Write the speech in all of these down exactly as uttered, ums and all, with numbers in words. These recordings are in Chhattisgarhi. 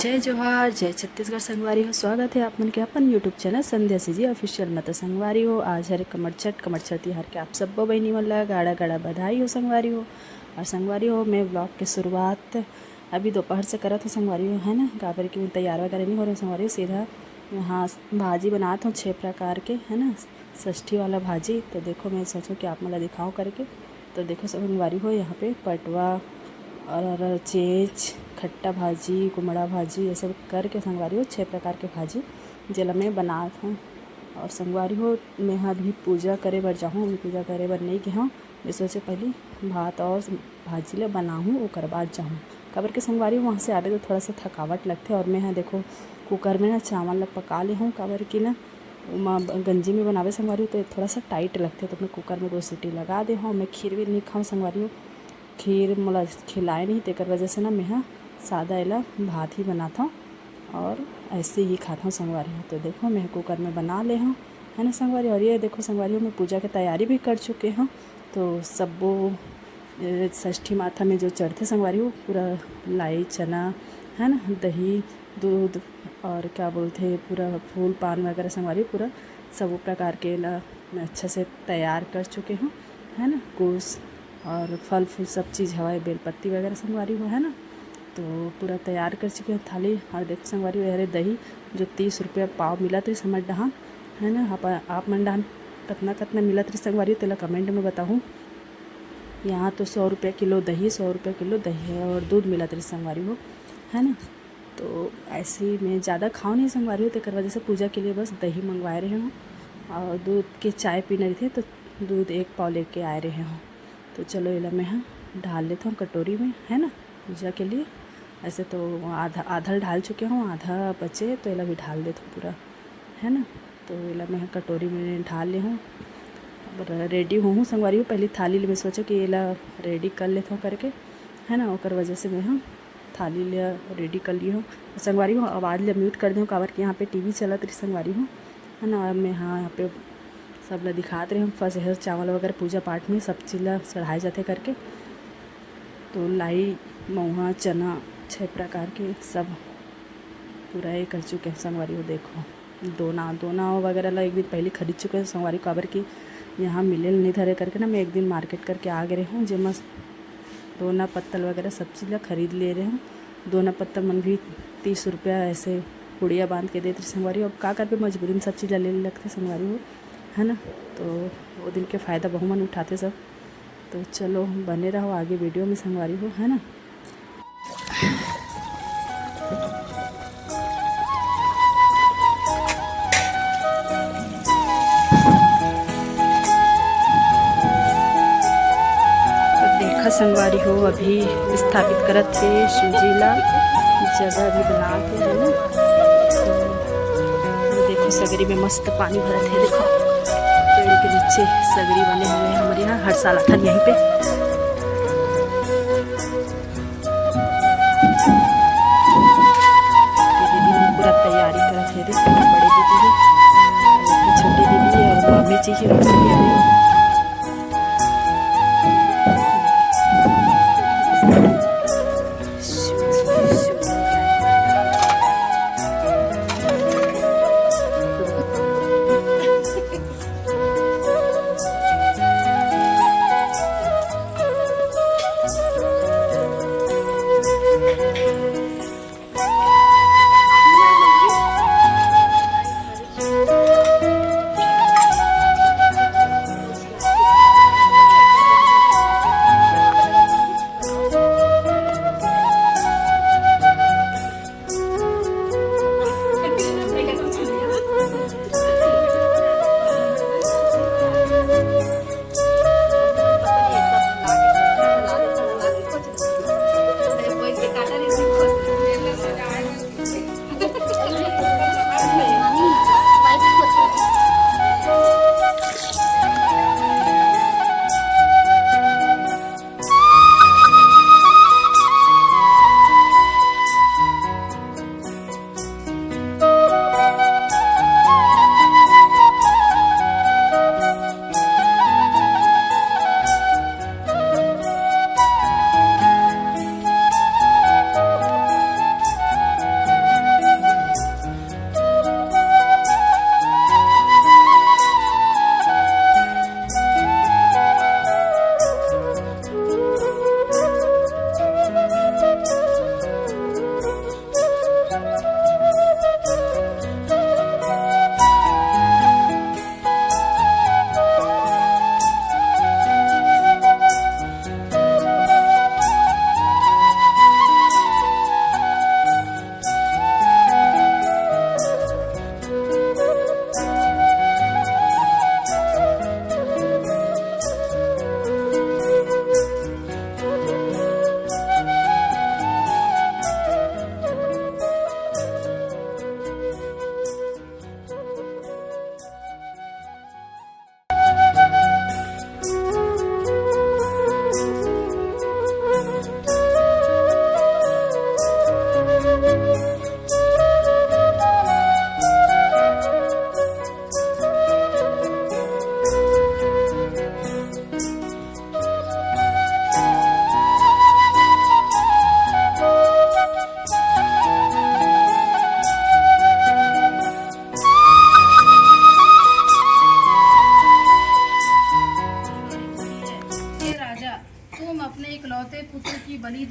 जय जोहार, जय छत्तीसगढ़ संगवारी हो। स्वागत है आप मन के अपन YouTube चैनल संध्या सीजी ऑफिशियल में। तो संगवारी हो, आज हरे कमरछठ, कमरछठ तिहार के आप सब्बो बहिनी मन ला गाड़ा गाड़ा बधाई हो संगवारी हो। और संगवारी हो, मैं ब्लॉग के शुरुआत अभी दोपहर से करत हूँ संगवारी हो, है ना, काबर कि मैं तैयार वगैरह नहीं हो रही संगवारी हो। सीधा यहाँ भाजी बनात हूँ छः प्रकार के, है ना, षष्ठी वाला भाजी। तो देखो, मैं सोचूँ कि आप मन ला दिखाऊँ करके। तो देखो संगवारी हो, यहाँ पे पटवा और चेच, खट्टा भाजी, कुमड़ा भाजी, ये सब करके संगवारी हो छः प्रकार के भाजी जेला मैं बनात हूँ। और संगवारी हो, मैं हा अभी पूजा करे बर जाहूँ, अभी पूजा करे बर नहीं गे हूँ। मैं सोचे पहली भात और भाजी ला बनाहूँ, ओकर बाद जाहूँ। काबर के संगवारी हो, वहाँ से आबे तो थोड़ा सा थकावट लगथे। और मैं हा देखो कुकर में ना चावल ला पका ले हूँ, काबर कि ना ओमा ब-, गंजी में बनावे संगवारी हो, तो थोड़ा सा टाइट लगथे। तो मैं कुकर में दो सीटी लगा दे हूँ। मैं खीर भी नहीं खाऊँ संगवारी हो, खीर मोला खिलाए नहीं, तेकर वजह से ना मैं हा सादा एला भात ही बनात हूँ और ऐसे ही खात हूँ संगवारी हो। तो देखो, मैं कुकर में बना ले हूँ, है ना संगवारी। और ये देखो संगवारी हो, मैं पूजा के तैयारी भी कर चुके हूँ। तो सब्बो ए, षष्ठी माथा में जो चढ़थे संगवारी हो, पूरा लाई चना, है ना, दही, दूध और क्या बोलथे, पूरा फूल पान वगैरह संगवारी हो, पूरा सब प्रकार के ला मैं अच्छा से तैयार कर चुके हूँ, है ना। कुश और फल फूल सब चीज़ हवाई, बेलपत्ती वगैरह संगवारी हो, है ना। तो पूरा तैयार कर चुके हैं थाली। और देख संगवारी हो, हरे दही जो तीस रुपया पाव मिलत रहिस हमर डहान, है ना। आप, आप मन डहान कतना कतना मिलत रहिस संगवारी हो, तेला कमेंट में बताहूँ। यहाँ तो सौ रुपया किलो दही, सौ रुपया किलो दही है और दूध मिलत रहिस संगवारी हो, है ना। तो ऐसे ही मैं ज़्यादा खाओ नहीं संगवारी हो, तेकर वजह से पूजा के लिए बस दही मंगवाए रहे हूँ और दूध के चाय पीना रहिथे, तो दूध एक पाव लेके आए रहे हूँ। तो चलो, एला मैं हा ढाल लेता हूँ कटोरी में, है ना, पूजा के लिए। ऐसे तो आधा, आधा ढाल चुके हूँ, आधा बचे, तो एला भी ढाल देता हूँ पूरा, है ना। तो एला मैं कटोरी में ढाल ले हूँ। अब रेडी होहूँ संगवारी हो, पहले थाली ले मैं सोचा कि एला रेडी कर लेता हूँ करके, है ना, ओकर वजह से मैं हा थाली ले रेडी कर लिए हूँ। संगवारी हो, आवाज़ ले म्यूट कर दे हूँ, काबर कि यहाँ पे टीवी चलत रही संगवारी हो, है ना। अब मैं हा यहाँ पे सब ला दिखात रहे हूँ, फसहर चावल वगैरह पूजा पाठ में सब चीज़ ला चढ़ाए जाथे करके। तो लाई, मऊहा, चना, छः प्रकार के सब पूरा ये कर चुके हैं संगवारी हो। देखो, दोना, दोना वगैरह ला एक दिन पहले खरीद चुके हैं संगवारी, काबर कि यहाँ मिले नहीं धरे करके ना, मैं एक दिन मार्केट करके आ गए हूँ, जेमा दोना पत्तल वगैरह सब चीज़ ला खरीद ले रहे हूँ। दोना पत्तल मन भी तीस रुपया ऐसे पुड़िया बांध के देत रहे संगवारी हो। अब का करबे, मजबूरी में सब चीज़ ला ले लगथे संगवारी हो, है ना। तो वो दिन के फ़ायदा बहु मन उठाथे सब। तो चलो, बने रहो आगे वीडियो में संगवारी हो, है ना। तो देखा संगवारी हो, अभी स्थापित करत हे शिव जी ला, जगह अभी बनात हे, है ना। तो देखो, सगरी में मस्त पानी भरत हे। देखो, पेड़ के नीचे सगरी बने हुए हैं हमारे यहाँ, हर साल आथन यहीं पे। ये दीदी मन पूरा तैयारी करत हे, देख, बड़े दीदी हे, छोटे दीदी हे और मामी जी हे, मामी जी हे।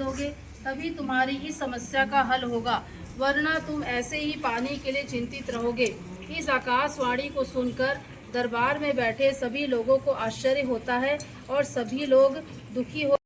दोगे, तभी तुम्हारी इस समस्या का हल होगा, वरना तुम ऐसे ही पानी के लिए चिंतित रहोगे। इस आकाशवाणी को सुनकर दरबार में बैठे सभी लोगों को आश्चर्य होता है और सभी लोग दुखी हो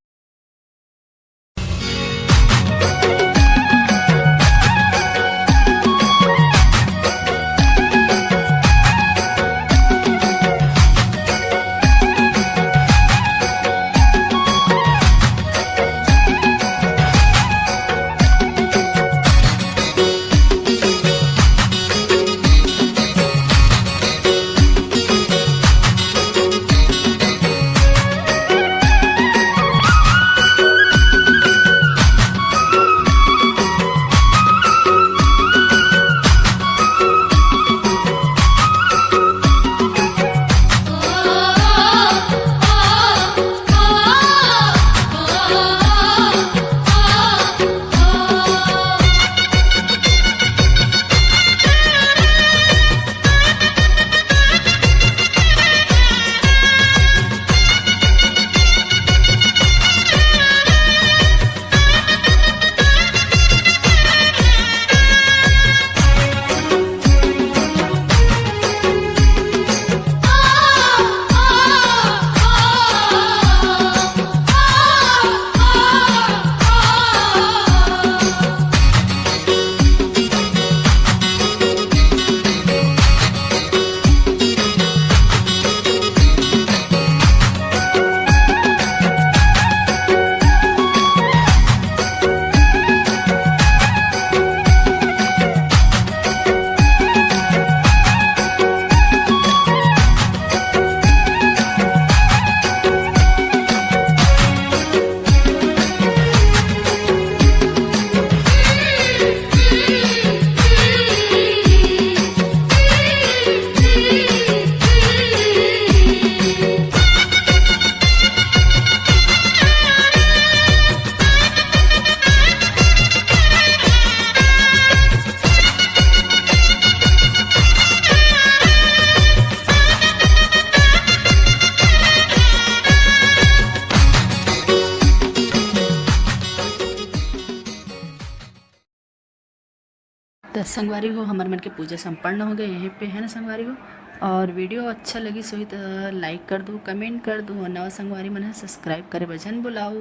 त संगवारी हो, हमर मन के पूजा संपन्न हो गए यहीं पे, है ना संगवारी हो। और वीडियो अच्छा लगिस होही त लाइक कर दो, कमेंट कर दो, और नवा संगवारी मन ह सब्सक्राइब करे बर झन भुलाहू।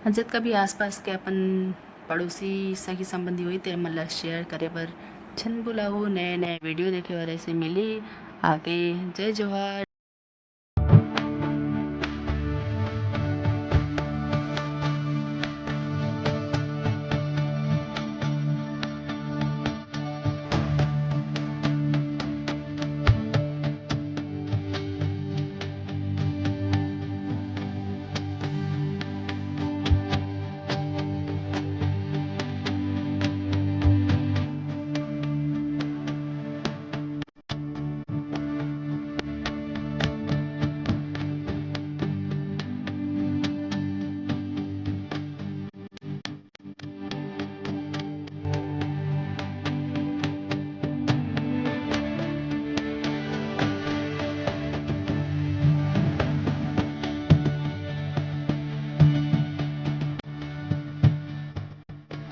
और जतका भी आसपास के अपन पड़ोसी, सगी संबंधी होही, ते मन ला शेयर करे बर झन भुलाहू। नए नए वीडियो देखे बर ऐसे मिली आगे। जय जोहार।